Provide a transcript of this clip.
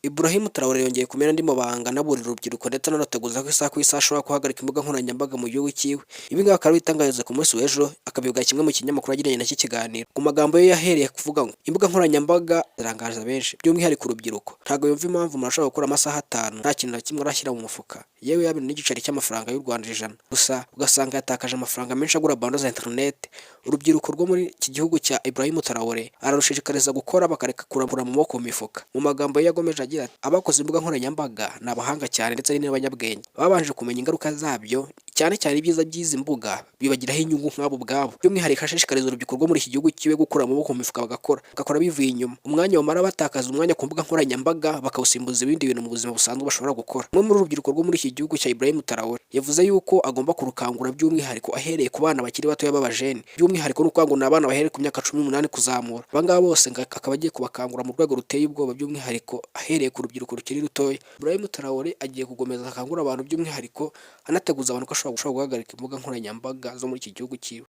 Ibrahim Traoré yongeye kumena andi mabanga anaburira urubyiruko, ndetse ananateguza ko isaha ku isaha ashobora guhagarika imbuga nkoranyambaga mu gihugu cyiwe. Ibi ngibi akaba abitangariza ku munsi w'ejo, akabivuga kimwe mu kinyamakuru yagiranye nacyo ikiganiro. Ku magambo ye yahereye kuvuga ngo imbuga nkoranyambaga zirangaza benshi, by'umwihariko urubyiruko. Ntabwo yumva impamvu umuntu ashobora gukora amasaha 5 nta kintu na kimwe arashyira mu mufuka, yewe yaba n'igiceri cy'amafaranga y'u Rwanda 100 gusa, ugasanga yatakaje amafaranga menshi agura bundle za internet. Urubyiruko rwo muri iki gihugu cya Ibrahim Traoré ararushishikariza gukora, bakareka kurambura mu maboko mu mifuka. Mu magambo ye yagomeje agira ati: "Abakoze imbuga nkoranyambaga ni abahanga cyane ndetse n'abanyabwenge, babanje kumenya ingaruka zabyo, cyane cyane ibyiza by'izi mbuga bibagiraho inyungu nk'abo ubwabo." By'umwihariko ashishikariza urubyiruko rwo muri iki gihugu kiwe gukura amaboko mu mifuka, bagakora bivuye inyuma, umwanya bamara batakaza umwanya ku mbuga nkoranyambaga bakawusimbuza ibindi bintu mu buzima busanzwe bashobora gukora. Umwe muri urubyiruko rwo muri iki gihugu cya Ibrahim Traoré yavuze yuko agomba kurukangura, by'umwihariko ahereye ku bana bakiri batoya b'abajene. By'umwihariko ni ukuvuga ngo ni abana bahereye ku myaka 18 kuzamura. Aba ngaba bose ngo akaba agiye kubakangura mu rwego ruteye ubwoba, by'umwihariko ahereye ku rubyiruko rukiri rutoya. Ibrahim Traoré agiye gukomeza akangura abantu, by'umwihariko anateguza abantu ko ashobora guhagarika imbuga nkoranyambaga zo muri iki gihugu cyiwe.